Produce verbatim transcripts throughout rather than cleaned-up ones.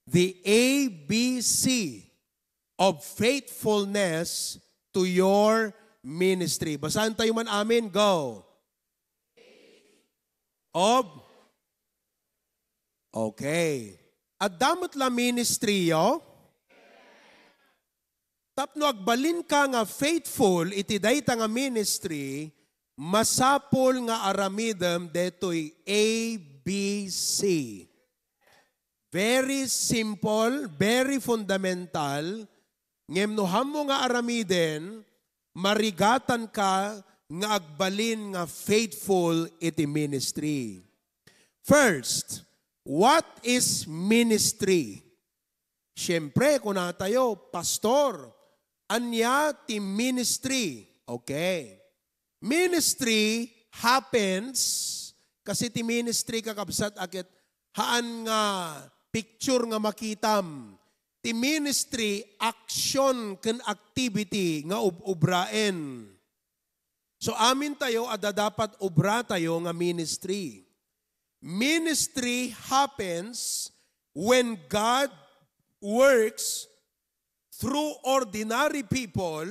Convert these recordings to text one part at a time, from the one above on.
the A B C of faithfulness to your ministry. Basahan tayo man amin. Go. Of? Okay. Adda met la ministry yo? Tapno agbalinka nga faithful iti dayta nga ministry, masapul nga aramidem detoy A B C. Very simple, very fundamental, ngem no hammo nga aramiden, marigatanka nga agbalin nga faithful iti ministry. First, what is ministry? Siyempre, kunatayo, "Pastor, ania ti ministry?" Okay. Ministry happens, kasi ti ministry, kakabsat, a ket haan nga picture nga makitam. Ti ministry, action ken activity nga ub-ubraen. So, amintayo, adda dapat obratayo nga ministry. Ministry happens when God works through ordinary people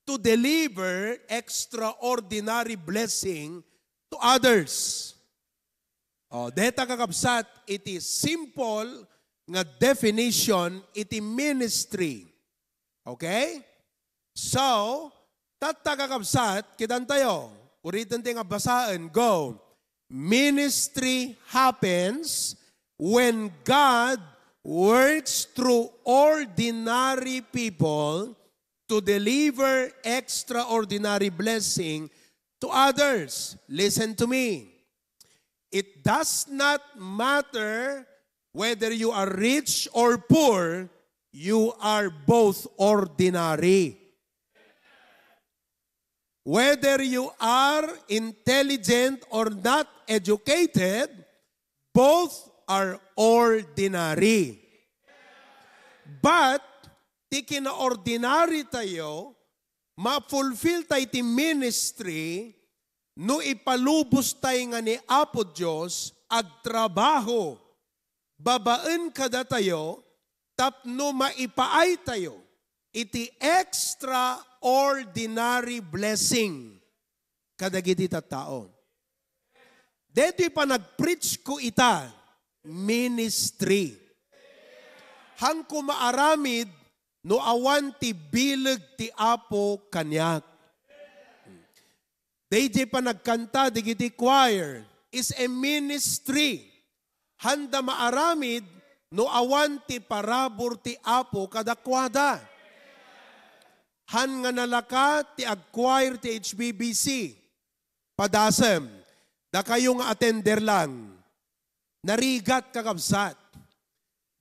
to deliver extraordinary blessing to others. Oh, deta, kakabsat, iti simple nga definition iti ministry. Okay? So, tatta, kakabsat, kitantayo. Ulitan ti nga basaen. Go. Ministry happens when God works through ordinary people to deliver extraordinary blessing to others. Listen to me. It does not matter whether you are rich or poor, you are both ordinary. Whether you are intelligent or not educated, both are ordinary. But, ti kinaordinary tayo, ma-fulfill tayo ti ministry, no ipalubos tayo nga ni Apo Dios agtrabaho babaen kadatayo tapno maipaay tayo iti extraordinary blessing kadagiti tattao. Daytoy panagpreach ko ita, ministry. Hanko maaramid no awan ti bileg ti Apo kaniak. Daydiay panagkanta dagiti choir is a ministry. Handa maaramid no awan ti parabur ti Apo kadakuada. Han nga nalaka ti agchoir ti H B B C. Padasem, dakayo nga attender lang. Narigat, kakabsat.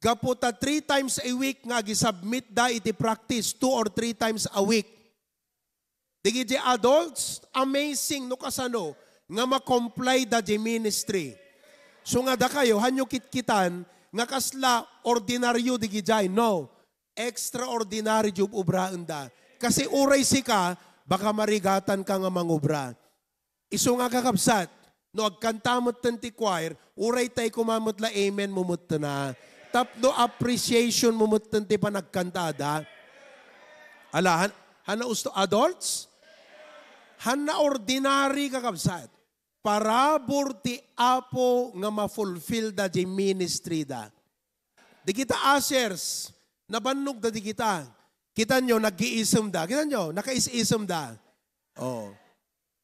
Gapu ta three times a week nga agisubmit da iti practice, two or three times a week. Dagiti adults, amazing no kasano nga ma-comply da di ministry. So nga dakayo, hanyo kitkitan nga kasla ordinaryo dagiti, no, extraordinary di ub-ubraenda. Kasi uray sika, baka marigatanka nga mangubra. Isu nga, kakabsat, no agkanta metten ti choir, uray tay koma met la amen mo metten a. Tapno appreciation mo metten ti panagkantada. Ala, han-, hanna usto adults? Hanna ordinary, kakabsat. Parabur ti Apo nga ma-fulfill da di ministry da. Dagita ushers, nabannog da dagita. Kitanyo, nag-iisem da. Kitanyo, nakais-isem da. Oh.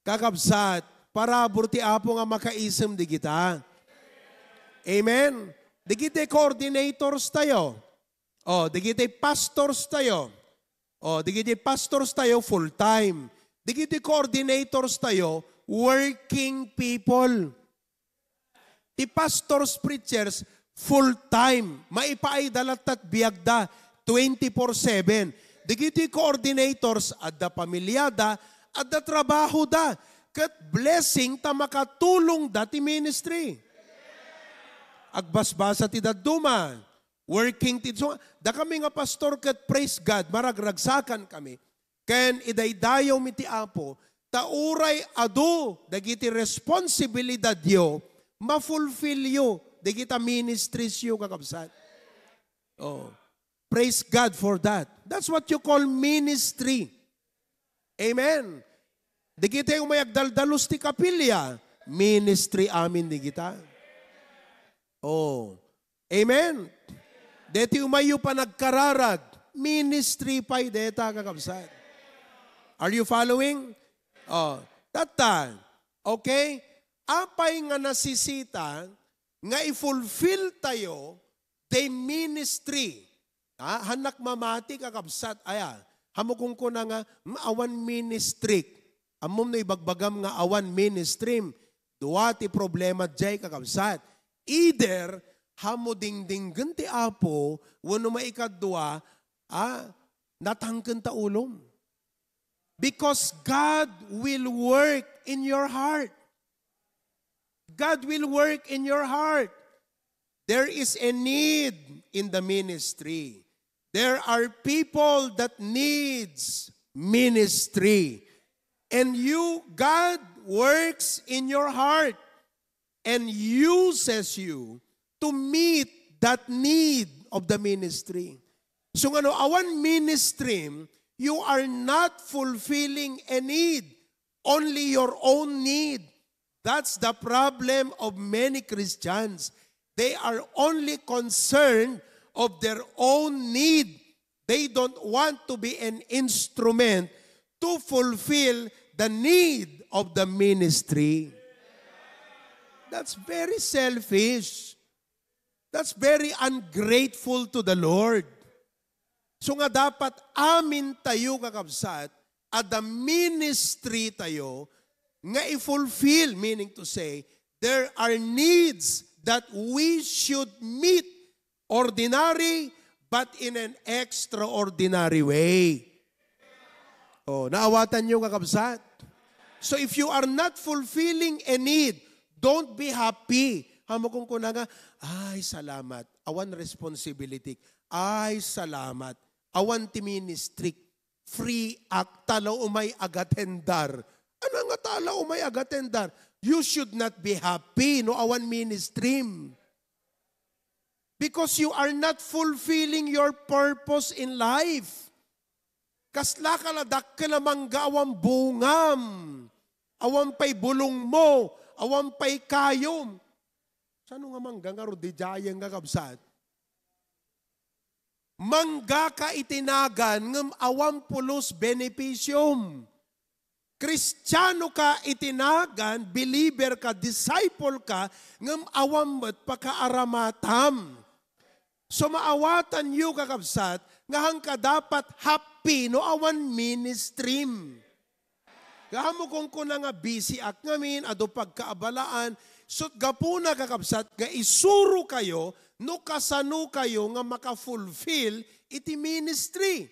Kakabsat, parabur ti Apo nga makaisem dagita. Amen? Dagiti coordinators tayo. Oh, dagiti pastors tayo. Oh, dagiti pastors tayo full-time. Dagiti coordinators tayo, working people. Ti pastors, preachers, full-time. Maipaayda latta ti biagda, twenty-four seven. Dagiti coordinators, adda pamiliada, adda trabahoda, ket blessing ta makatulongda ti ministry. Agbasbasa ti dadduma, working ti, so, dakami nga pastor ket, praise God, maragragsakan kami. Ken idaydayawmi ti Apo, ta uray adu dagiti responsibilidadyo, ma-fulfillyo dagita ministriesyo, kakabsat. Oh. Praise God for that. That's what you call ministry. Amen. Dagiti umay agdaldalus ti kapilya, ministry amin dagita. Oh. Amen. Deti umayyo panagkararag, ministry pay deta, kakabsat. Are you following? Oh, that time. Okay? Apay nga nasisita nga i-fulfill tayo the ministry? Ha? Hannak mamati, kakabsat, aya. Hamo kunkuna nga, "Hmm, awan ministry." Ammom no ibagbagam nga awan ministry? Dua ti problema jay, kakabsat. Either, hamo dingdinggen ti Apo, wenno maikadua, ah, natangken ta ulom. Because God will work in your heart. God will work in your heart. There is a need in the ministry. There are people that needs ministry. And you, God works in your heart and uses you to meet that need of the ministry. So nga no awan ministry, you are not fulfilling a need, only your own need. That's the problem of many Christians. They are only concerned of their own need. They don't want to be an instrument to fulfill the need of the ministry. That's very selfish. That's very ungrateful to the Lord. So nga dapat amin tayo, kakabsat, at the ministry tayo nga i-fulfill, meaning to say, there are needs that we should meet ordinary but in an extraordinary way. Oh, naawatan niyo, kakabsat? So if you are not fulfilling a need, don't be happy. Hamo kunkuna nga, "Ay, salamat. Awan responsibility. Ay, salamat. Awan ti ministry. Free ak. Tala umay agatendar." Ano nga tala umay agatendar? You should not be happy no awan ministry. Because you are not fulfilling your purpose in life. Kasla ka la dakkel a mangga awan bungam, awan pay bulong mo, awan pay kayom. Sano nga mangga nga rudijayen nga kabsat? Mangga ka iti nagan ngem awan pulos benepisyom. Kristiano ka iti nagan, believer ka, disciple ka, ngem awan met pakaaramatam. So maawatan yo, kakabsat, nga hangka dapat happy no awan ministry. Nga hamo kunkuna nga busy ak ngamin, adu pagkaabalaan, sut gapuna, kakabsat, nga isuro kayo no kasano kayo nga maka-fulfill iti ministry.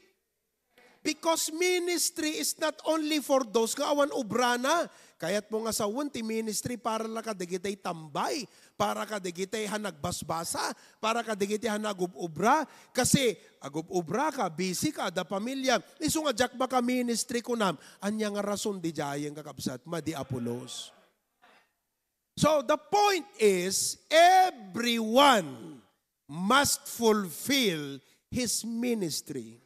Because ministry is not only for those nga awan obrana. Kayat mo nga sawen ti ministry para la kadagitay tambay, para kadagitay a nagbasbasa, para kadagitay a nagub-obra. Kasi agub-obra ka, busy ka, adda pamilya. Isu nga diak maka-ministry kunam, ania nga rason didiayen, kakabsat? Madi a pulos. So the point is, everyone must fulfill his ministry.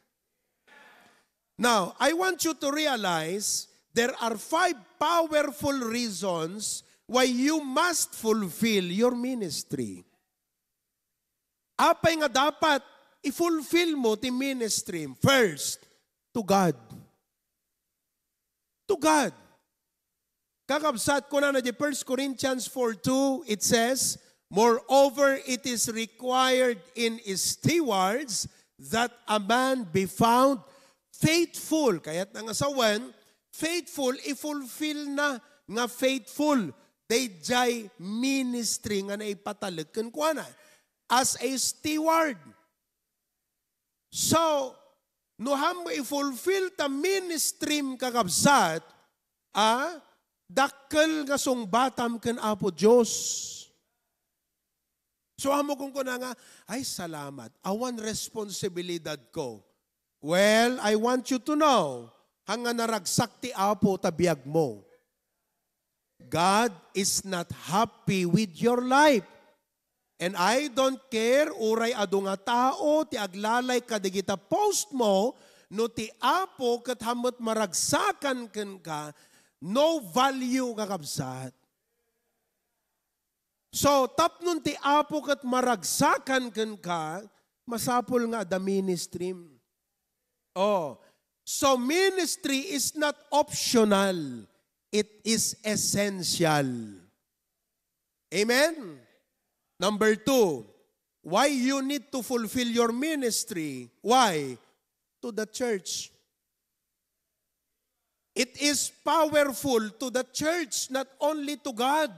Now, I want you to realize there are five powerful reasons why you must fulfill your ministry. Apay nga dapat i-fulfill mo ti ministry? First, to God. To God. Kakabsat, kunana di First Corinthians four two, it says, "Moreover, it is required in stewards that a man be found faithful." Kayat na nga sawen, faithful, i-fulfill na nga faithful daydiay ministry nga naipatalek kenkuana as a steward. So, no hamo i-fulfill ta ministry, kakabsat, a, dakkel nga sungbatam ken Apo Dios. So, hamo kunkuna nga, "Ay, salamat. Awan responsibilidad ko." Well, I want you to know, hanga naragsak ti Apo ta biag mo. God is not happy with your life. And I don't care, uray adu nga tao ti aglalay kadigita post mo, no ti Apo ket hammet maragsakan kenka, no value, kakabsat. So, tapnon ti Apo ket maragsakan kenka, masapul nga adda ministry. Oh, so ministry is not optional. It is essential. Amen? Number two, why you need to fulfill your ministry? Why? To the church. It is powerful to the church, not only to God,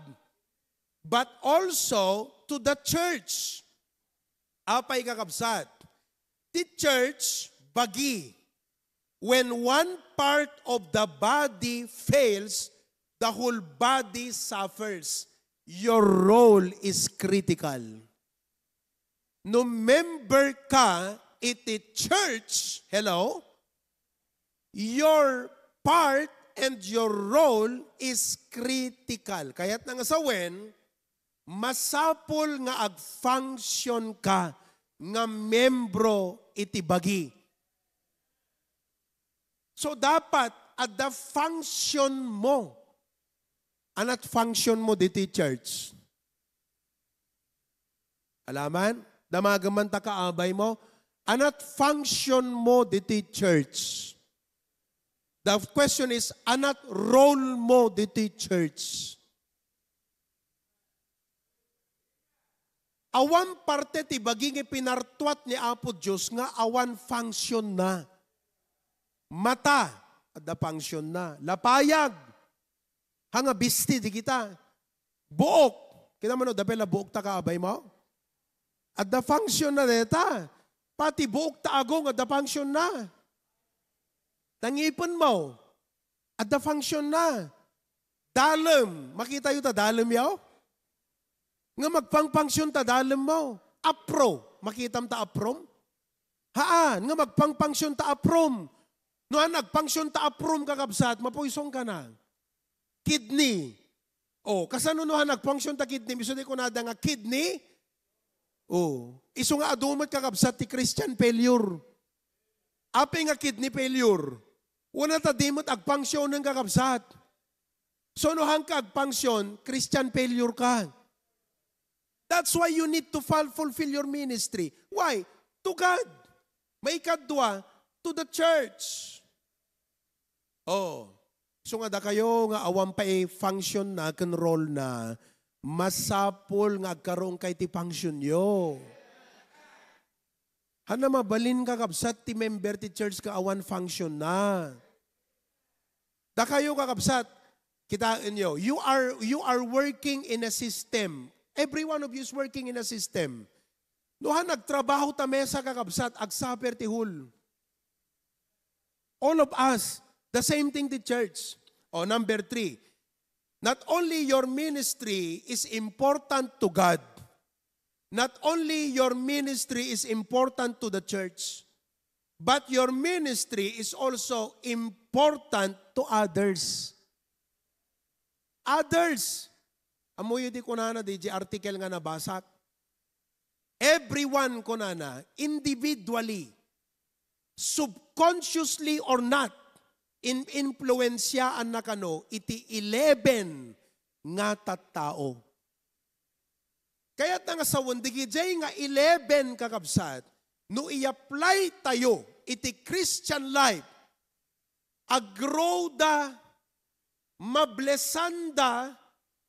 but also to the church. Apay, kakabsat? The church, bagi. When one part of the body fails, the whole body suffers. Your role is critical. No member ka iti church, hello? Your part and your role is critical. Kayatna nga sawen, masapul nga ag-function ka nga membro iti bagi. So, dapat adda function mo. Anat function mo ditoy church? Alaman? Damagen man ta kaabay mo. Anat function mo ditoy church? The question is, anat role mo ditoy church? Awan parte ti bagi nga pinartuat ni Apo Dios nga awan function na. Mata, adda function na. Lapayag, ha nga bisti di kita. Buok, kita man, no, dapel a buok ta kaabay mo? Adda function na deta. Pati buok ta agong, adda function na. Nangipen mo, adda function na. Dalem, makita yu ta dalem yaw? Nga magpangpangsion ta dalem mo. Apro, makitam ta aprom? Haan, nga magpangpangsion ta aprom. No, han agpangsion ta aprom, kakabsat, mapuysong ka na. Kidney. O, kasano no han agpangsion ta kidney? Isu di kunada nga kidney? O, isu nga adu met, kakabsat, ti Christian failure. Apay nga kidney failure? Wen ta di met agpangsionen, kakabsat. So, no han ka agpangsion, Christian failure ka. That's why you need to ful-, fulfill your ministry. Why? To God. Maikadua, to the church. Oh. So nga dakayo nga awan pay function na ken role na, masapul nga agkaronkay ti function yo. Hanna mabalin, kakabsat, ti member ti church nga awan function na. Dakayo, kakabsat, kitaenyo, you are, you are working in a system. Every one of you is working in a system. No, han agtrabaho ta mesa, kakabsat, agsuffer ti hul. All of us, the same thing the church. O, number three, not only your ministry is important to God, not only your ministry is important to the church, but your ministry is also important to others. Others. Ammoyo ti kunana diay article nga nabasak? Everyone, kunana, individually, subconsciously or not, in-, influensiaanna kano iti eleven nga tattao. Kayatna nga sawen, digidiay nga eleven, kakabsat, no i-apply tayo iti Christian life, agrowda, mablessanda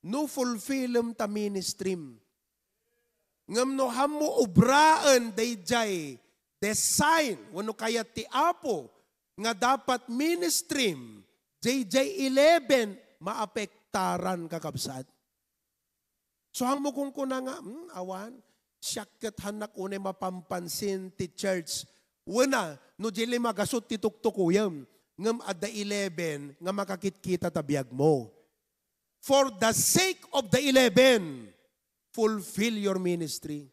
no fulfillem ta ministrym. Ngem no hanmo obraen daydiay design wenno kayat ti Apo nga dapat ministrym, daydiay eleven maapektaran, kakabsat. So, hanmo kunkuna nga, "Hmm, awan, siak ket hannak unay mapampansin ti church." Wena, no di lima gasut ti tuktukoyem, ngem adda eleven nga makakitkita ta biagmo. For the sake of the eleven, fulfill your ministry.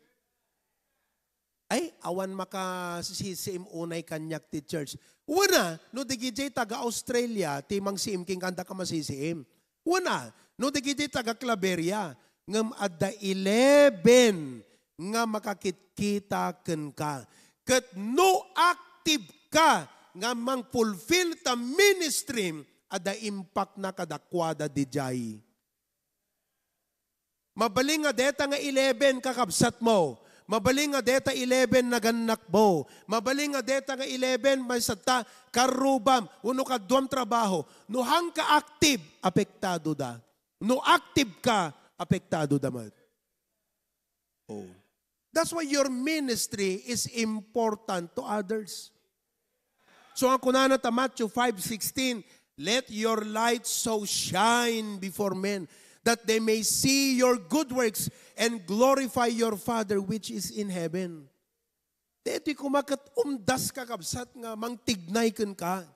Ay, awan makasisiim unay kaniak ti church. Wena, no digidiay taga-Australia ti mangsiim, kenka, adda ka masisiim. Wena, no digidiay taga-Claveria, ngem adda eleven nga makakitkita kenka. Ket no active ka nga mangfulfill ta ministry, adda impactna kadakuada didiay. Mabalin nga deta nga eleven kakabsatmo. Mabalin nga deta eleven nagannakmo. Mabalin nga deta nga eleven maysatta karrubam wenno kaduam trabaho. No haanka active, apektado da. No active ka, apektado da met. Oh. That's why your ministry is important to others. So, ang kunana ta Matthew five sixteen, "Let your light so shine before men, that they may see your good works and glorify your Father which is in heaven." Daytoy koma ket umdas, kakabsat, nga mangtignay kenka.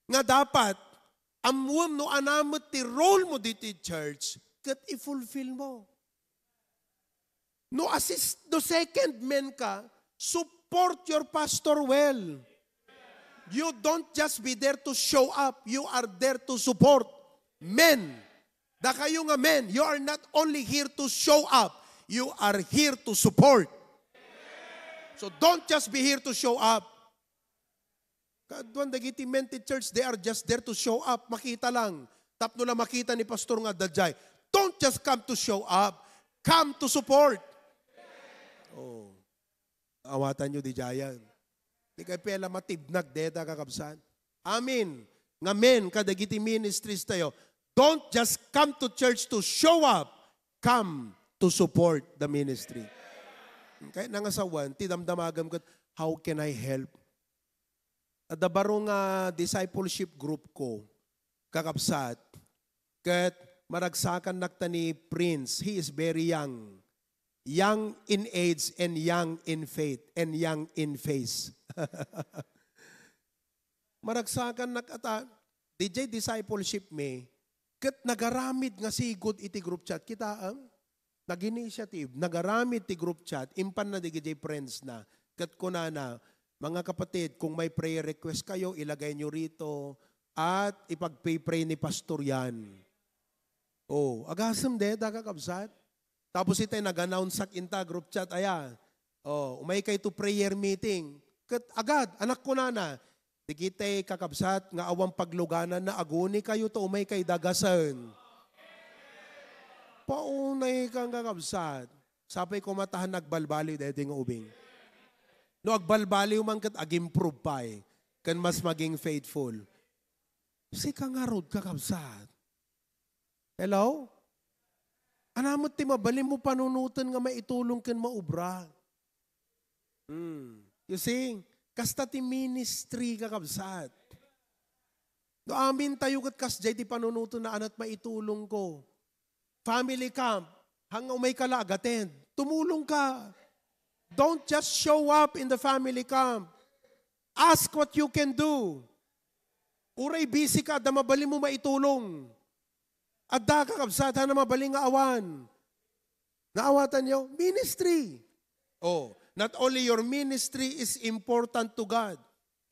Nga dapat, ammoem no ania met ti role mo ditoy church, ket i-fulfill mo. No assist, no second man ka, support your pastor well. You don't just be there to show up, you are there to support men. Dakayo nga men, you are not only here to show up, you are here to support. So don't just be here to show up. Kaduan dagiti men ti church, they are just there to show up, makita lang. Tapno la makita ni pastor nga adda diay. Don't just come to show up, come to support. Oh. Awatanyo diay. Di kay pela matibnag deta, kakabsat. Amen. Ngamin, kadagiti ministries tayo, don't just come to church to show up, come to support the ministry. Kaya nangasawan, ti damdamagam ket, "How can I help?" Adda baro nga discipleship group ko, kakabsat, ket maragsakannak ta ni Prince. He is very young. Young in age and young in faith and young in face. Maragsakannak ata, didiay discipleship mi, ket nagaramid nga sigud iti group chat. Kitaem? Nag-initiative, nagaramid ti group chat, impanna dagiti friends na. Ket kunana, "Mga kapatid, kung may prayer request kayo, ilagay nyo rito at ipagpipray ni Pastor yan." Oh, agasem deta, kakabsat. Tapos itay nag-announceak inta group chat, aya. Oh, umay kay to prayer meeting. Ket agad, anak kunana, Dagiti kakabsat nga awan paglugananna, aguni kayo ta umay kay dagasen. Paunay kang kakabsat. Sapay koma ta nagbalbaliw daytoy nga ubing. No agbalbaliw man ket ag-improve pay, ken mas maging faithful. Sika ngarud, kakabsat. Hello? Ania met ti mabalin mo panunoten nga maitulong ken maubra? Hmm. You see? Kasta ti ministry, kakabsat. No amin tayo ket kasdiay ti panunoten na anat maitulong ko. Family camp, hanga umay ka la agattend. Tumulong ka. Don't just show up in the family camp. Ask what you can do. Uray busy ka, adda mabalin mo maitulong. Adda, kakabsat, ania mabalin nga awan. Naawatan niyo? Ministry. Oh, not only your ministry is important to God,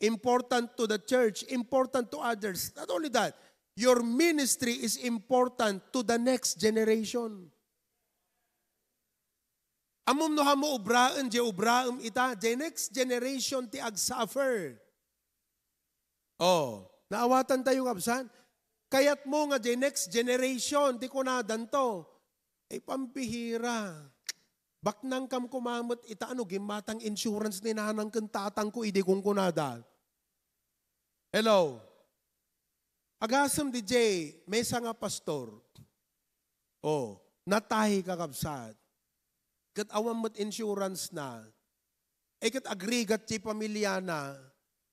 important to the church, important to others. Not only that, your ministry is important to the next generation. Ammom no haanmo ubraen, diay ubraem ita, diay next generation ti agsuffer. Oh, naawatan tayo, kabsat? Kayatmo nga diay next generation ti kunadanto. Ay, pambihira. Baknang kam kumamet ita, ano, gimmatang insurance ni nanang ken tatang ko idi kunkunada. Hello? Agasem didiay maysa nga pastor. Oh, natay, kakabsat. Ket awan met insurance na. Eh, ket agrigat ti pamiliana.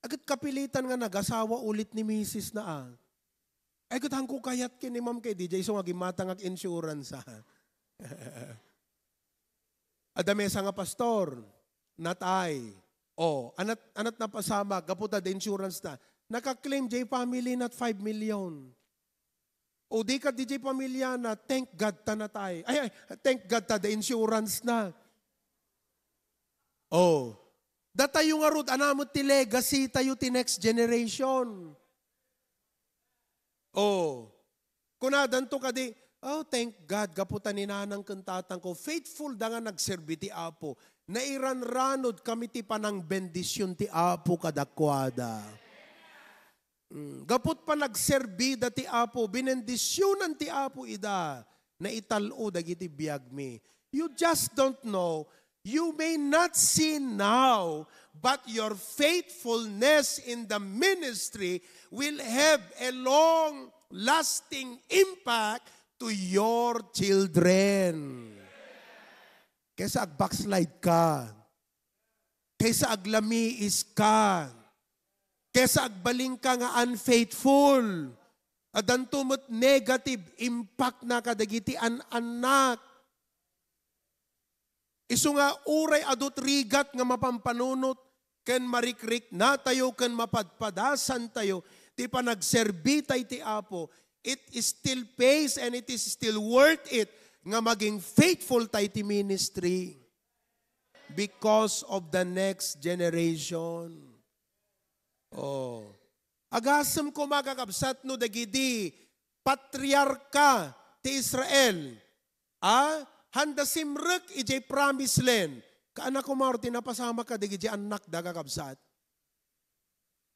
Ay, ket kapilitan nga nagasawa ulit ni misis na, ah. Ay, ket hangko kayat ken ni ma'am kay didiay isu nga gimmatangak insurance, ah. Adda maysa nga pastor, natay. Oh, anat, anat napasamak, gapu ta da insurance na. Naka-claim jay family na five million. O di ka, didiay pamilya na, thank God ta natay. Ay, ay, thank God ta da insurance na. Oh. Datayo ngarud, ania met ti legacy tayo ti next generation. Oh. Kunadanto kadi, Oh, thank God, gapu ta ni nanang ken tatangko, faithful da nga nagserbi ti Apo. Nairanranod kami ti panangbendision ti Apo kadakuada. Mm, gaput panagserbida ti Apo, binendisionan ti Apo ida, naital-o dagiti biagmi. You just don't know. You may not see now, but your faithfulness in the ministry will have a long-lasting impact to your children. Kaysa ag-backslide ka, kaysa aglamiis ka, kaysa agbalin ka nga unfaithful, addanto met negative impact na kadagiti an-annak. Isu nga uray adu ti rigat nga mapampanunot ken marikriknatayo ken mapadpadasantayo ti panagserbita iti Apo, it still pays and it is still worth it nga maging faithful tayo iti ministry because of the next generation. Oh. Agasem koma, kakabsat, no dagiti patriarka ti Israel, a, handa simrek idiay promised land. Kaana koma ti napasamak kadagiti annakda, kakabsat.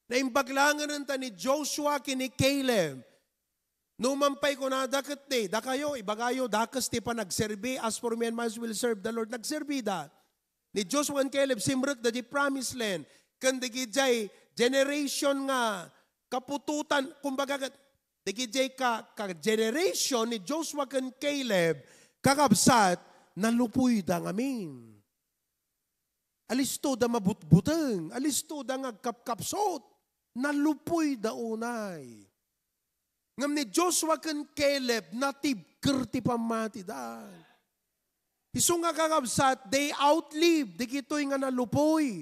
Naimbag laengen ta ni Joshua ken ni Caleb. Numan pay kunada ket ni, dakayo, ibagayo, dakes ti panagserbi. As for me and mine, we will serve the Lord. Nagserbida. Ni Joshua ken Caleb, simrekda diay promised land. Ken dagidiay generation nga kaputotan, kumbaga, ket dagidiay ka, ka generation ni Joshua ken Caleb, kakabsat, nalupuyda ngamin. Alistoda mabutbuteng, alistoda nga agkapkapsut, nalupuyda unay. Ngem ni Joshua ken Caleb, natibker ti pammatida. Isu nga, kakabsat, they outlive dagitoy nga nalupoy.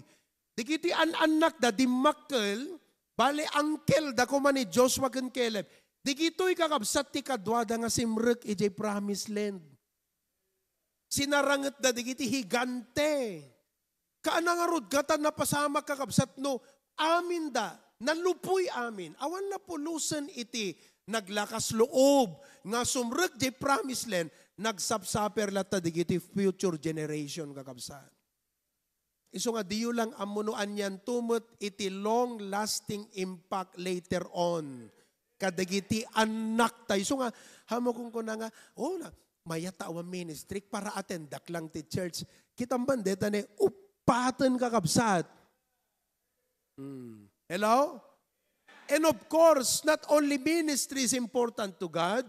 Dagiti an-annakda, dimmakkel, bale, angkelda koma ni Joshua ken Caleb. Dagitoy, kakabsat, ti kaduada nga simrek idiay promised land. Sinarangetda dagiti higante. Kaana ngarud, kata napasamak, kakabsat, no aminda, nalupoy amin. Awan napulosen iti naglakas loob nga sumrek diay promised land, nagsapsaper latta dagiti future generation, kakabsat. Isu nga diyo lang ammo no anianto met iti long-lasting impact later on kadagiti annaktayo. Isu nga, hamo kunkuna nga, "Oh, na, mayat ta awan ministry, para attendak lang ti church." Kitam man deta ne, uppaten, kakabsat. Hmm. Hello? And of course, not only ministry is important to God,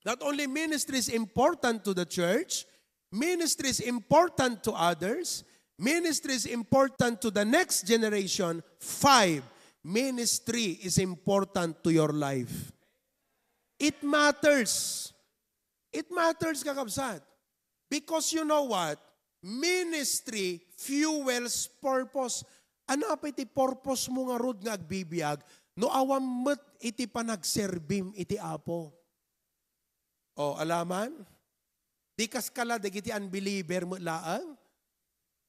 not only ministry is important to the church, ministry is important to others, ministry is important to the next generation. Five, ministry is important to your life. It matters. It matters, kakabsat. Because you know what? Ministry fuels purpose. Ania pay ti purpose mo ngarud nga agbibiag no awan met iti panagserbim iti Apo? O, alaman? Di kas kala dagiti unbeliever met laeng?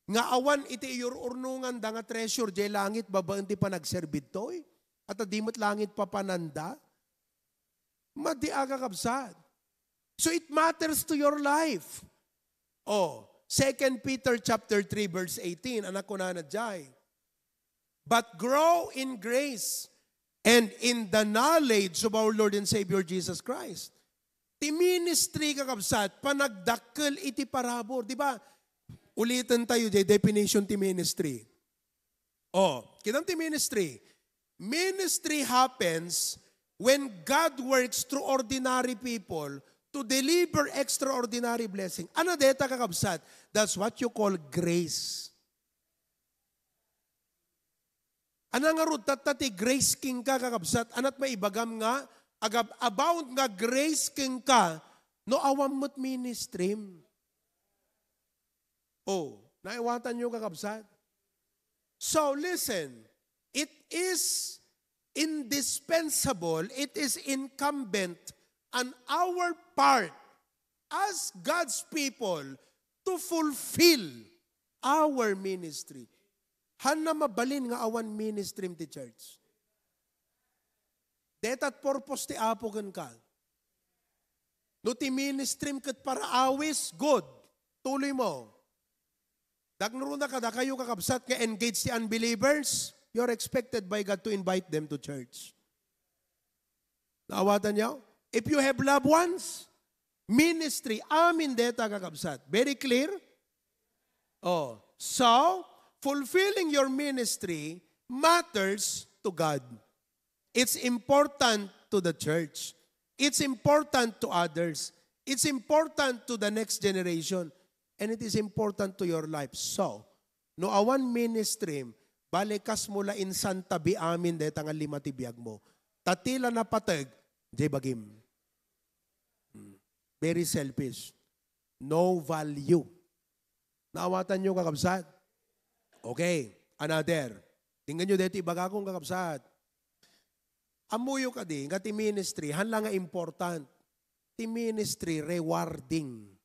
Nga awan iti iyur-urnonganda nga treasure diay langit babaen ti panagserbi ditoy? At di met langit papananda? Madi a, kakabsat. So it matters to your life. Oh, Second Peter chapter three verse eighteen, ania kunana diay? "But grow in grace and in the knowledge of our Lord and Savior Jesus Christ." Ti ministry, kakabsat, panagdakkel iti parabur. Di ba? Uliten tayo diay definition ti ministry. Oh, kitam ti ministry. Ministry happens when God works through ordinary people to deliver extraordinary blessing. Ania dayta, kakabsat? That's what you call grace. Ania ngarud tatta ti grace kenka, kakabsat? Aniat maibagam nga agab-, abound nga grace kenka no awan met ministry? Oh, naiwatanyo, kakabsat? So, listen, it is indispensable, it is incumbent on our part as God's people to fulfill our ministry. Hanna mabalin nga awan ministry ti church. Dayta ti purpose ti Apo kenka. No ti ministry mo ket para awis, good. Tuloy mo. Daknuruna kadakayo, kakabsat, nga engaged ti unbelievers, you're expected by God to invite them to church. Naawatan niyo? If you have loved ones, ministry, amin deta, kakabsat. Very clear? Oh, so, fulfilling your ministry matters to God. It's important to the church. It's important to others. It's important to the next generation. And it is important to your life. So, no awan ministry, balikas mo la insan tabi amin deta nga lima ti biag mo. Ta ti la napateg, jay bagim. Hmm. Very selfish. No value. Naawatan niyo, kakabsat? Okay. Another. Tingnan niyo dito, ibagakon, kakabsat. Ammoyo kadi, nga ti ministry, han la nga important. Ti ministry, rewarding.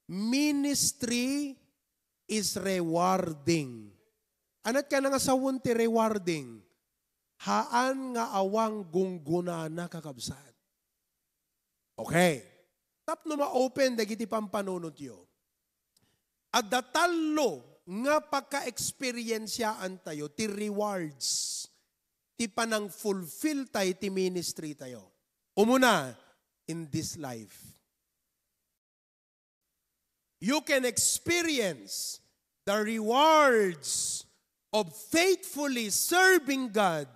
Ministry is rewarding. Anat ka na nga sawen ti rewarding? Haan nga awang gunggunana, kakabsat. Okay. Tapno ma-open dagiti pampanunotyo. Adda tallo nga pagka-experienceantayo ti rewards ti panang-fulfill tay ti ministry tayo. Umuna, in this life. You can experience the rewards of faithfully serving God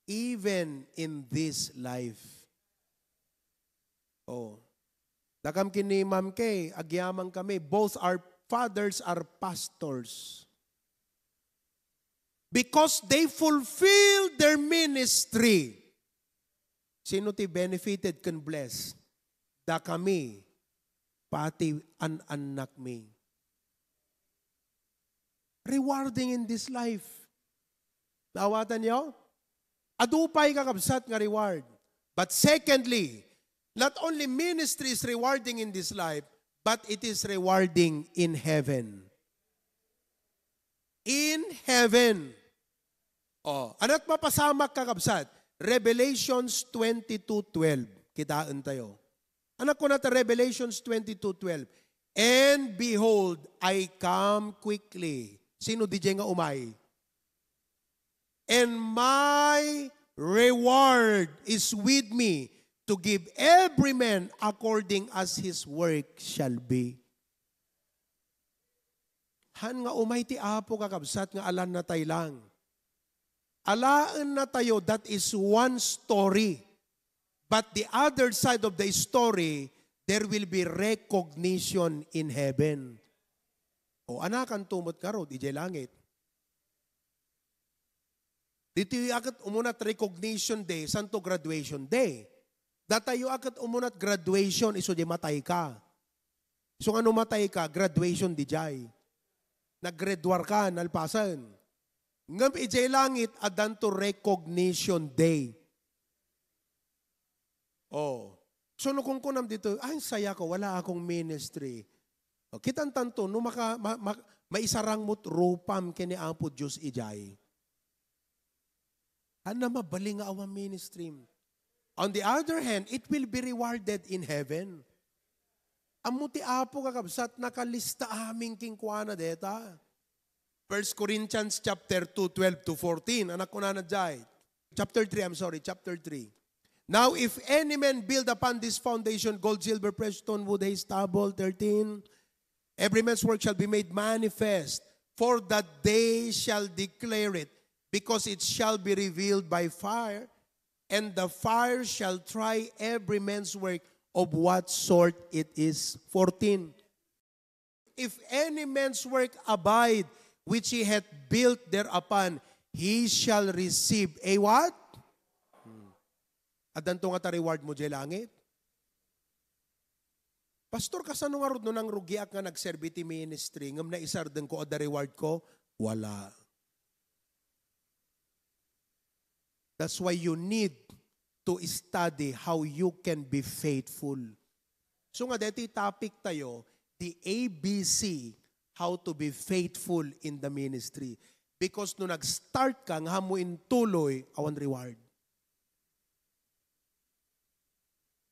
even in this life. Oh. Dakam ken ni Ma'am Kay, agyaman kami. Both our fathers are pastors. Because they fulfill their ministry. Sino ti benefited ken blessed? Dakami, pati an-annakmi. Rewarding in this life. Naawatan niyo? Adu pay, kakabsat, nga reward. But secondly, not only ministry is rewarding in this life, but it is rewarding in heaven. In heaven. Oh, anat mapasamak, kakabsat? Revelations twenty-two twelve. Kitaentayo. Anat kuna ta Revelations twenty-two twelve. "And behold, I come quickly." Sino diay nga umay? "And my reward is with me to give every man according as his work shall be." Han nga umay ti Apo, kakabsat, nga alanna tay lang. Alaennatayo, that is one story. But the other side of the story, there will be recognition in heaven. O, anakanto met ngarud idiay langit. Ditoy a ket umunat recognition day, santo graduation day. Datayo a ket umunat graduation, isu di matay ka. So, nga no matay ka, graduation di jay. Naggraduar ka, nalpasen. Ngem idiay langit, addanto recognition day. Oh. So, no kunkunam dito, "Ay, saya ko, wala akong ministry." Oh, kitantanto, no maka, ma, ma, maisarang mo't rupam ken ni Apo Dios idiay. Haan a mabalin nga awan ministry. On the other hand, it will be rewarded in heaven. Ammo ti Apo, kakabsat, nakalista amin kenkuana deta. First Corinthians chapter two, twelve to fourteen. Anak ko na na jay. Chapter three, I'm sorry, chapter three. "Now, if any man build upon this foundation gold, silver, precious stone, wood, hay stubble," thirteen, "every man's work shall be made manifest, for the day shall declare it, because it shall be revealed by fire, and the fire shall try every man's work of what sort it is." Fourteen, "If any man's work abide, which he hath built thereupon, he shall receive" a what? Hmm. Addanto nga ta reward mo jay langit? "Pastor, kasano ngarud no nangrugiak nga nagserbi ti ministry, ngem naisardengko, adda reward ko?" Wala. That's why you need to study how you can be faithful. So nga, deti topic tayo, the A B C, how to be faithful in the ministry. Because no nag-start ka, nga mo intuloy, awan reward.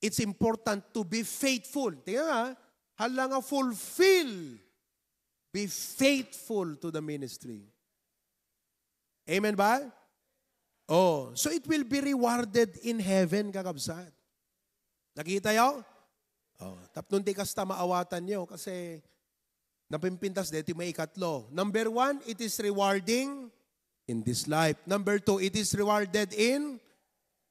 It's important to be faithful. Tingnan nga, hala nga fulfill. Be faithful to the ministry. Amen ba? Oh, so it will be rewarded in heaven, kakabsat. Nakita yo? Oh, tapno ti kasta maawatan yo kasi napimpintas deti maikatlo. Number one, it is rewarding in this life. Number two, it is rewarded in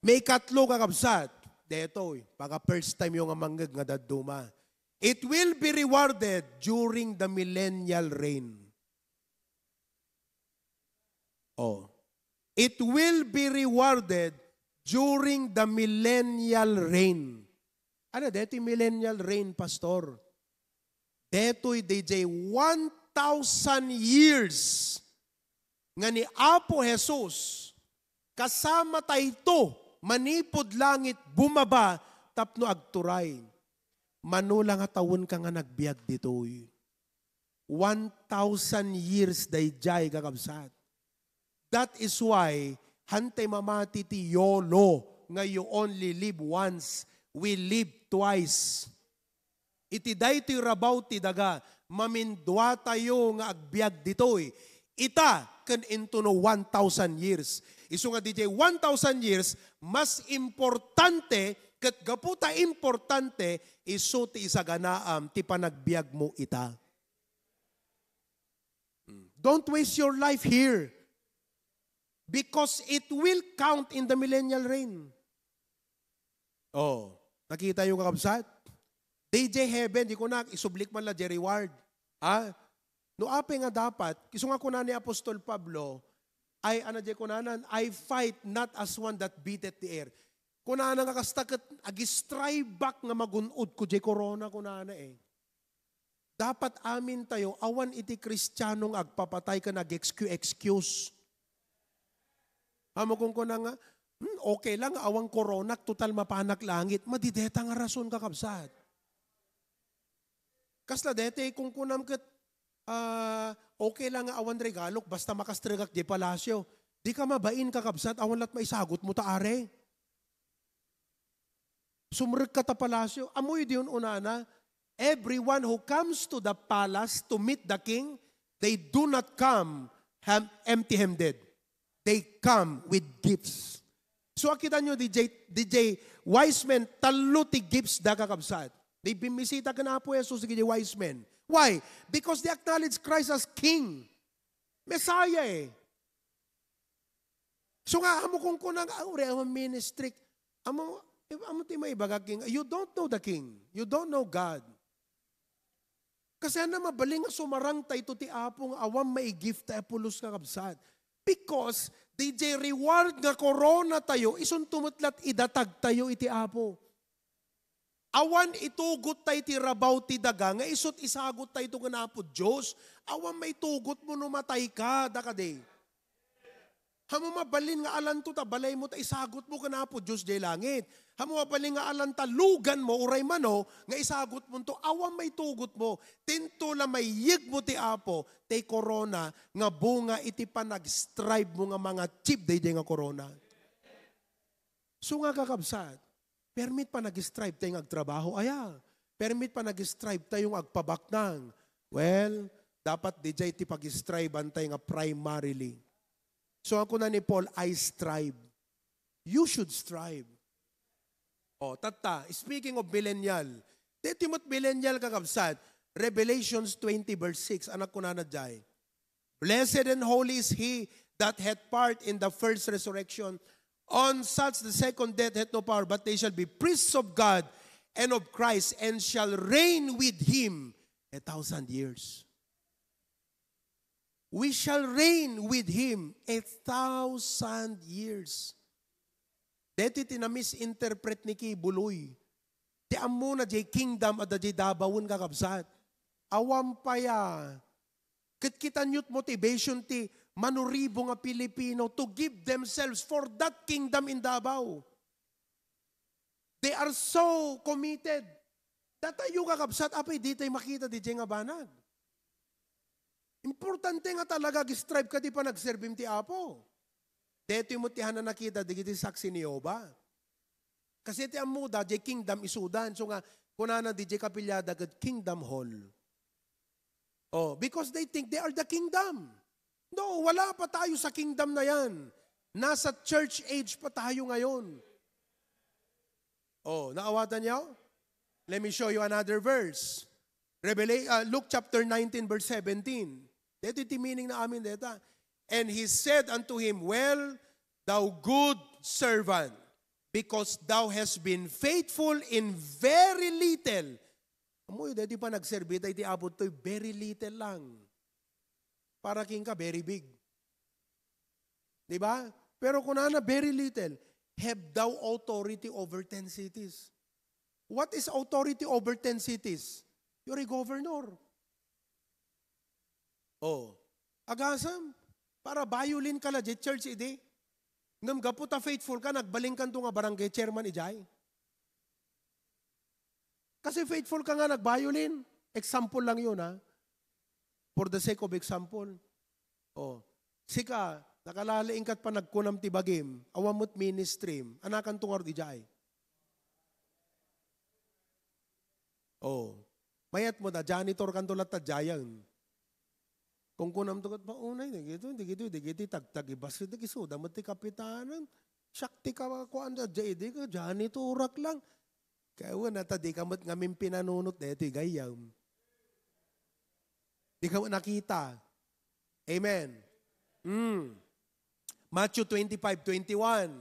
maikatlo, kakabsat. Detoy, baka first time yo nga mangngeg nga dadduma. It will be rewarded during the millennial reign. Oh. It will be rewarded during the millennial reign. Ano, detoy millennial reign, Pastor? Detoy D J one thousand years nga ni Apo Jesus kasama tayto manipud langit bumaba tapno agturay. Mano la nga tawenka nga nagbiag ditoy. One thousand years daydiay, kakabsat. That is why, hantay mamati ti yolo nga you only live once, we live twice. Iti daytoy rabaw ti daga, mamindua tayo nga agbiag ditoy. Ita ken intono one thousand years. Isu nga didiay one thousand years, mas importante ket gapu ta importante, isu ti isaganaam ti panagbiagmo ita. Don't waste your life here because it will count in the millennial reign. Oh, nakita yo, kakabsat? Daydiay heaven, di ko na, isublik man la diay reward. Ha? No apay nga dapat, isu nga kuna ni Apostol Pablo, ay, ano diay kunanan, "I fight not as one that beateth the air." Kunana nga kasta ket ag-strivebak nga magun-od ko diay corona, kunana eh. Dapat amin tayo, awan iti Kristiano nga agpapatay ken ag-excuse-excuse. Amo kunkuna nga, "Hmm, okay lang nga awan corona, total mapanak langit." Madi deta nga rason, kakabsat. Kasla deta kunkunam ket, ah, "Okay lang nga awan regalok, basta makastregak diay palasyo." Di ka mabain, kakabsat, awan lat maisagot mo ta, are. Sumrekka ta palasyo. Ammoyo diay unana, everyone who comes to the palace to meet the king, they do not come ham-, empty-handed. They come with gifts. So, akita nyo, didiay, didiay wise men, tallo ti gifts da, kakabsat. They bimmisita ken Apo Jesus, didiay wise men. Why? Because they acknowledge Christ as King. Messiah eh. So nga, amo kunkuna nga, "Ah, uray awan ministry." Amo, amo ti maibaga, king, you don't know the king. You don't know God. Kasano mabalin nga sumarang tayo ti Apo nga awan maigift tayo pulos nga kabsat? Because didiay reward nga corona tayo, isunto met lat idatag tayo iti Apo. Awan itugot tayo ti rabaw ti daga nga isut isagot tayo to ken Apo Dios. Awan maitugot mo no matay ka, da kadi. Amo mabalin nga alanto ta balay mo ta isagot mo ken Apo Dios diay langit. Amo mabalin nga alanta lugan mo, uray mano, nga isagot mo to, awan maitugot mo. Tinto la maiyeg mo ti Apo, tay corona nga bunga iti panag-strive mo nga manga-achieve daydiay nga corona. So nga kakabsat, permit pa nag-strive tayo nga agtrabaho, aya? Permit pa nag-strive tayo nga agpabaknang. Well, dapat didiay ti pag-strive-an tayo nga primarily. So, ang kuna ni Paul, "I strive." You should strive. Oh, tatta, speaking of millennial, deti met millennial kakabsat, Revelations twenty verse six, anak kunana jay, "Blessed and holy is he that hath part in the first resurrection. On such the second death hath no power, but they shall be priests of God and of Christ, and shall reign with him a thousand years." We shall reign with him a thousand years. Deti ti na-misinterpret ni Kibuloy. Ti ammona jay kingdom adda jay Davaon, kakabsat. Awan paya. Ket kita nyo't motivation ti manuribo nga Pilipino to give themselves for that kingdom in Davao. They are so committed. Datayo, kakabsat, apay, di tayo makita didiay nga banag. Importante nga talaga ag-strive ka ti panagserbim ti Apo. Detoy met ti haanna nakita dagiti saksi ni Jehovah. Kasi ti ammoda, diay kingdom isudan. So nga, kunana diay kapiliada ket kingdom hall. Oh, because they think they are the kingdom. No, wala pa tayo sa kingdom na yan. Nasa church age pa tayo ngayon. Oh, naawatan niyo? Let me show you another verse. Revela-, uh, Luke chapter nineteen, verse seventeen. Dito iti meaning na amin deta. "And he said unto him, 'Well, thou good servant, because thou hast been faithful in very little.'" Ammoyo, dito pa nagserbi tayo iti Apo toy, very little lang. Para kinka, very big. Di ba? Pero kunana, very little. "Have thou authority over ten cities." What is authority over ten cities? You're a governor. Oh. Agasem, para violin ka la diay church idi. Ngem gapu ta faithful ka, nagbalinkanto nga barangay chairman idiay. Kasi faithful ka nga nag-violin. Example lang yun, ha? For the sake of example. Oh, sika, nakalalaing kat pa nagkunam ti bagim, awan met ministry, anakan to ngarud idiay. Oh, mayat mo da, janitor kanto latta diayen. Kung kunam to kat paunay, digito, digito, digiti, tagtagibas, digisuda met ti kapitanan. Siak ti kakuan da, di, di, janitorak lang. Kaya wala ta, di ka met ngamin pinanunot daytoy gayyem. Di ka met nakita. Amen. Mm. Matthew twenty-five twenty-one.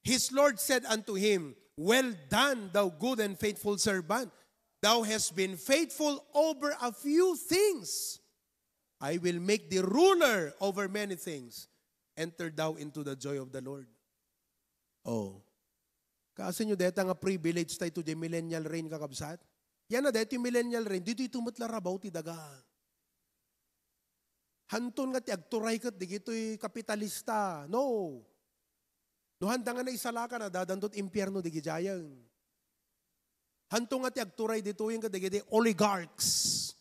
His Lord said unto him, "Well done, thou good and faithful servant. Thou hast been faithful over a few things. I will make thee ruler over many things. Enter thou into the joy of the Lord." Oh. Kaasi nyo deta nga privilege tayo to di millennial reign, kakabsat? Yan na, daytoy millennial reign, ditoy tumet la rabaw ti daga. Hanton nga ti agturay ket digitoy kapitalista. No. No handa nga naisalakan, adadanto ti impierno digidiayen. Hanton nga ti agturay ditoyen ket digiti oligarchs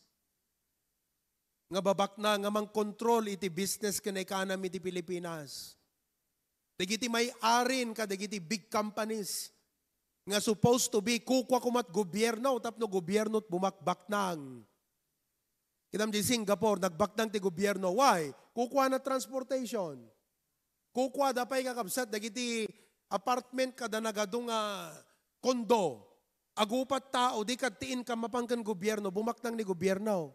nga babaknang nga mangkontrol iti business ken economy ti Pilipinas. Dagiti may-arin kadagiti big companies nga supposed to be kukua koma ti gobierno tapno gobierno ti bumakbaknang. Kitam di Singapore, nagbaknang ti gobierno. Why? Kukuana transportation. Kukuada pay, kakabsat, dagiti apartment kada nagadu nga kondo. Agupat tao, di kadti income mapan ken gobierno, bumaknang ni gobierno.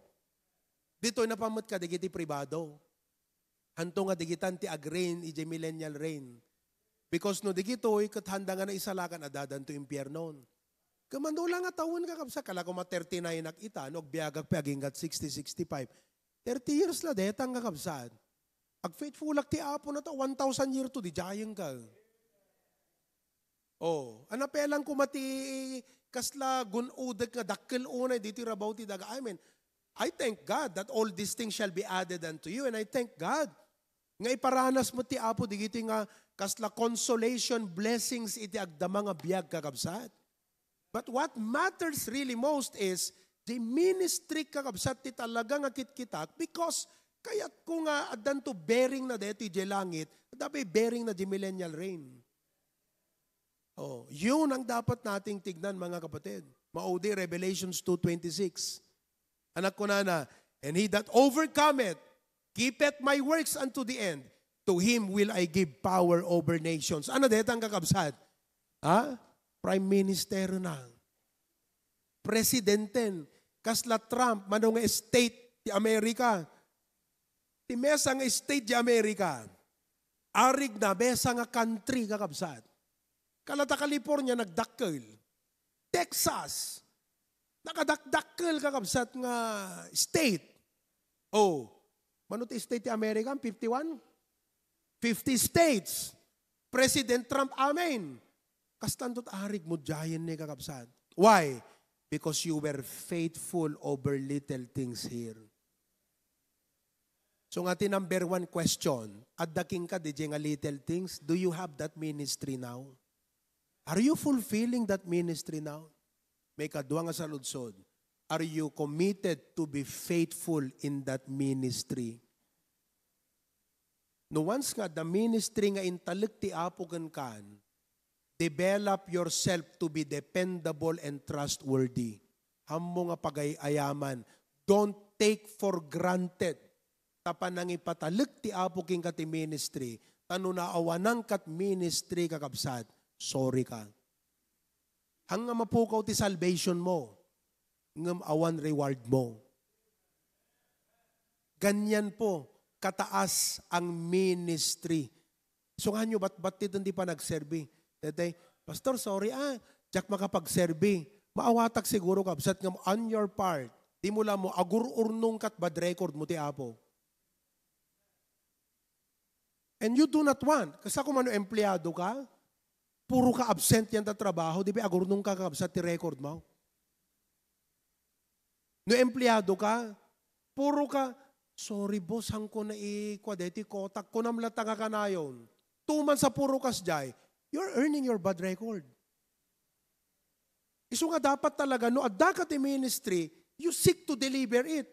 Ditoy napan met kadagiti pribado. Hanto nga digitan ti ag-reign idiay millennial reign. Because no digitoy, ket handa nga naisalakan, adadanto impiernon. Kamano la nga tawen, kakabsat, kala koma thirty-nine ak ita, no agbiagak pay aginggat sixty, sixty-five. Thirty years la detang, kakabsat. Ag-faithful ak ti Apo na ta, one thousand year to, didiayen ka. Oh, anapelan koma ti kasla gun-odek nga dakkel unay ditoy rabaw ti daga. I mean, I thank God that all these things shall be added unto you. And I thank God nga iparanas met ti Apo digiti nga kasla consolation, blessings iti agdama nga biag, kakabsat. But what matters really most is the ministry, kakabsat, ti talaga nga kitkitak, because kayatko nga addanto bearing na daytoy diay langit, adda pay bearing na diay millennial reign. Oh, yun ang dapat nating tignan, mga kapatid. Maudi, Revelations two twenty-six. Anak ko nana, "And he that overcometh, keepeth my works unto the end, to him will I give power over nations." Ano detang, kakabsat? Ha? Prime Minister na. Presidenten. Kasla Trump, mano nga state ti Amerika. Ti mesa nga state ti Amerika. Arig na, mesa nga country, kakabsat. Kalata California, nagdakkel. Texas, nakadakdakkel, kakabsat, nga state. Oh, mano ti state ti America? Fifty-one? Fifty states. President Trump, amen. Kastanto ti arig mo diayen ni, kakabsat. Why? Because you were faithful over little things here. So nga ti number one question, adda kenka didiay nga little things, do you have that ministry now? Are you fulfilling that ministry now? Maikadua nga saludsod, are you committed to be faithful in that ministry? No once nga adda ministry nga intalek ti Apo kenkan, Develop yourself to be dependable and trustworthy. Ammo nga pagay-ayaman. Don't take for granted ta panangipatalek ti Apo kenka ti ministry, ta no naawanankat ministry, kakabsat, sorry ka. Haan nga mapukaw ti salvation mo, ngem awan reward mo. Ganyan po kataas ang ministry. So, nga nyo, bat-, bat-, ti panagserbi. Daytoy, "Pastor, sorry ah, diak makapagserbi." Maawatak siguro, kabsat, ngem on your part, di mo la mo, agur-urnong kat bad record mo ti Apo. And you do not want. Kasta kung ano empleyado ka, puro ka absent yan ta trabaho, di ba agurnong ka, kabsat, ti record mo? No empleyado ka, puro ka, "Sorry, boss, haan ko naikua deti kotak ko, namlata nga kanayon." Tuman sa puro kas jay, you're earning your bad record. Isu nga dapat talaga, no adda ka ti ministry, you seek to deliver it.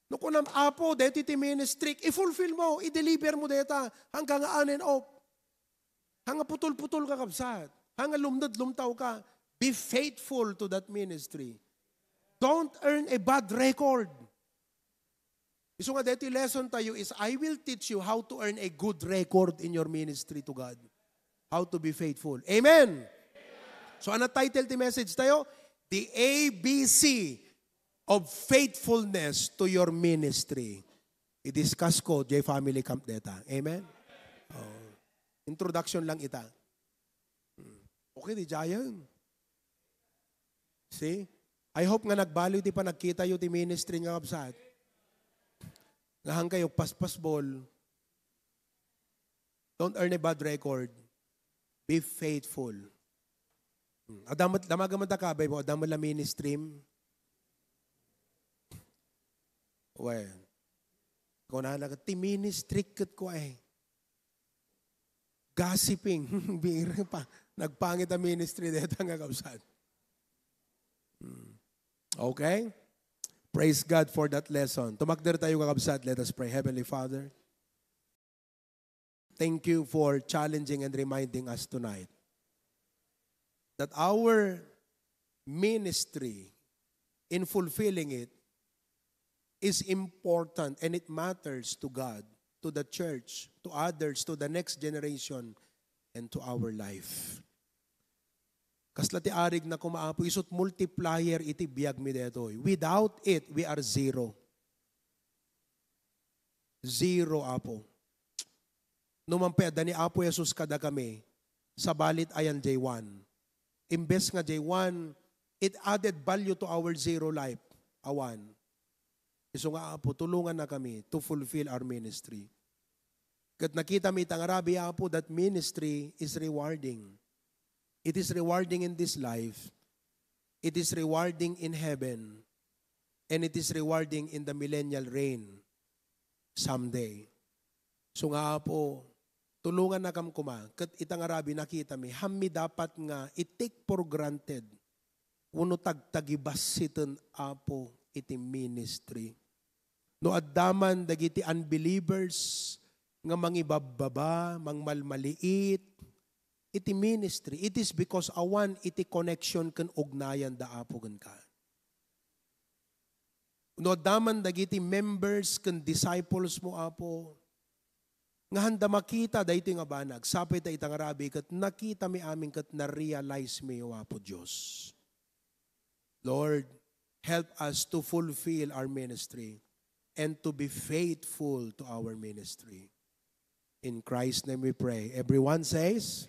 No kunam, "Apo, deti ti ministry," i-fulfill mo, i-deliver mo deta, hanggang nga on and off. Hanga putol-putol ka, kabsat. Hanga lumned, lumtaw ka. Be faithful to that ministry. Don't earn a bad record. Isu nga deti lesson tayo is, I will teach you how to earn a good record in your ministry to God. How to be faithful. Amen! So, ano title ti message tayo? The A B C of faithfulness to your ministry. I-discuss ko, jay family camp deta. Amen? Oh. Introduction lang ita. Hmm. Okay, di jayan. See? I hope nga nagbaliw ti panagkita yo ti ministry nga, kabsat. Nga haan kayo paspas ball. Don't earn a bad record. Be faithful. Hmm. Adda met, damaga met ta kabay mo, adda met la ministream. Well, kunana ket, "Ti ministry ket ko ay." Gossiping. Bira pa. Nagpangit a ministry deta nga, kabsat. Hmm. Okay? Praise God for that lesson. Tumakder tayo, kakabsat. Let us pray. Heavenly Father, thank you for challenging and reminding us tonight that our ministry, in fulfilling it, is important and it matters to God, to the church, to others, to the next generation, and to our life. Kasla ti arig na kuma, Apo, isut multiplier iti biag mi detoy. Without it, we are zero. Zero, Apo. No man pay adda ni Apo Jesus kadakami, sabali ayan jay one. Imbes nga jay one, it added value to our zero life. Awan. Isu nga, Apo, tulongannakami to fulfill our ministry. Ket nakitami ita nga rabii, Apo, that ministry is rewarding. It is rewarding in this life. It is rewarding in heaven. And it is rewarding in the millennial reign someday. So nga, Apo, tulongannakam kuma, ket ita nga rabii nakitami, hammi dapat nga i-take for granted wenno tagtagibassiten, Apo, iti ministry. No adda man dagiti unbelievers nga mangibabbaba, mangmalmaliit iti ministry, it is because awan iti connection ken ugnayan da, Apo, kenka. No adda man dagiti members ken disciples mo, Apo, nga handa makita daytoy nga banag, sapay ta ita nga rabii ket nakitami amin ket na-realize mi, O Apo Dios. Lord, help us to fulfill our ministry and to be faithful to our ministry. In Christ's name we pray. Everyone says,